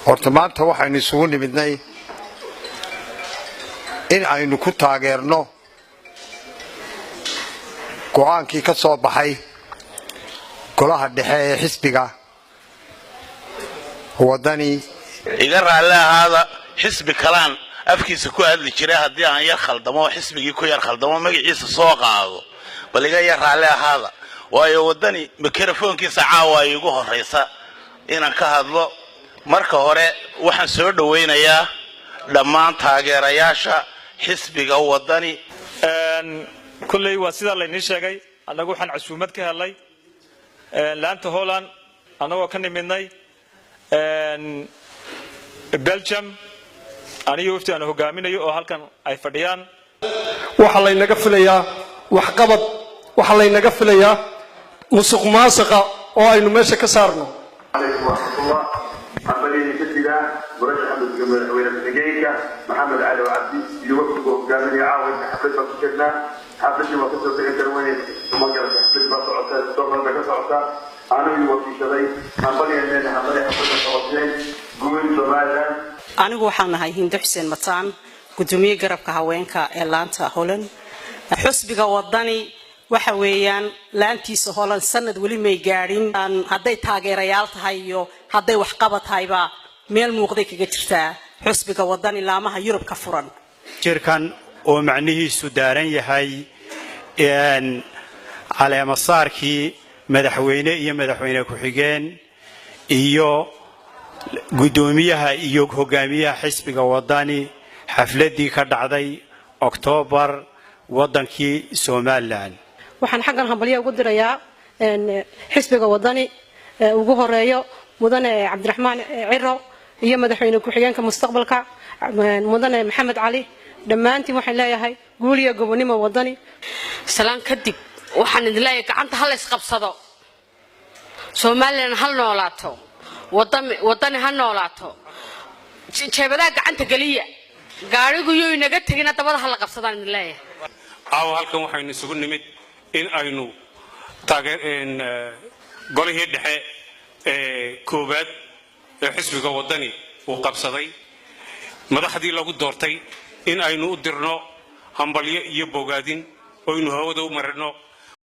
Horta maanta waxaynu isugu nimidnay in aynu ku taageerno go'aankii ka soo baxay golaha dhexe ee xisbiga Wadani. Iga raalli ahaada, xisbi kalaan afkiisa ku hadli jiray. Haddii aan yar khaldamo, xisbigii ku yar khaldamo, magaciisa soo qaado, bal iga yar raalli ahaada, waayo Wadani mikrofoonkiisa caawa iigu horraysa inaan ka hadlo. Marka hore waxaan soo dhowaynayaa dhammaan taageerayaasha xisbiga Wadani. Kolley waa sidaa laynii sheegay. Annagu waxaan casuumad ka helnay laanta Holland, annagoo ka nimidnay Belgium, aniyo wafti aan hogaaminayo oo halkan ay fadhiyaan. Waxaa laynaga filayaa waxqabad, waxaa laynaga filayaa musuq maasuqa oo aynu meesha ka saarno. Calaykum waraxmatullah. Hambalyadii ka jiraa murashaxa madaxweyne ku-xigeenka Maxamed Cali Cabdi iyo wafdigu hogaaminaya. Caawa inta xaflad baan ku jirnaa, xafladii waa kasoo bixi kar weyne, magarata, xaflad baa socota, Stockholm bay ka socotaa. Anigii wakiishaday hambalyan leena, hambali xafladda socoteen, guul Somaliland. Anigu waxaan nahay Hindo Xuseen Mataan, gudoomiye garabka haweenka ee laanta Holland. Xusbiga Wadani waxa weeyaan laantiisa Holland sanad weli may gaadhin. Hadday taageerayaal tahay iyo hadday waxqabad tahayba, meel muuqday kaga jirtaa xusbiga Wadani laamaha Yurub ka furan. Jirkan oo macnihiisu daaran yahay caleemasaarkii madaxweyne iyo madaxweyne ku-xigeen iyo guddoomiyaha iyo hogaamiyaha xisbiga Wadani, xafladdii ka dhacday Oktoobar waddankii Somaliland. Waxaan xaggan hambalyo ugu dirayaa xisbiga Wadani, ugu horeeyo mudane Cabdiraxmaan Ciro iyo madaxweyne ku-xigeenka mustaqbalka, mudane Maxamed Cali. Dhammaantiin waxaan leeyahay guul iyo gobonimo Wadani. Salaan kadib, waxaan idin leeyahay gacanta ha la isqabsado, Somaliland ha noolaato, Wadani ha noolaato. Jeebadaha gacanta geliya, gaadhigu yuu inaga tegina, dabada ha la qabsadaan idin leeyahay. Caawa halkan waxaynu isugu nimid in aynu taageer golihii dhexe ee koowaad ee xisbiga Wadani uu qabsaday, madaxdii lagu doortay, in aynu u dirno hambalyo iyo bogaadin oynu hawada u marino.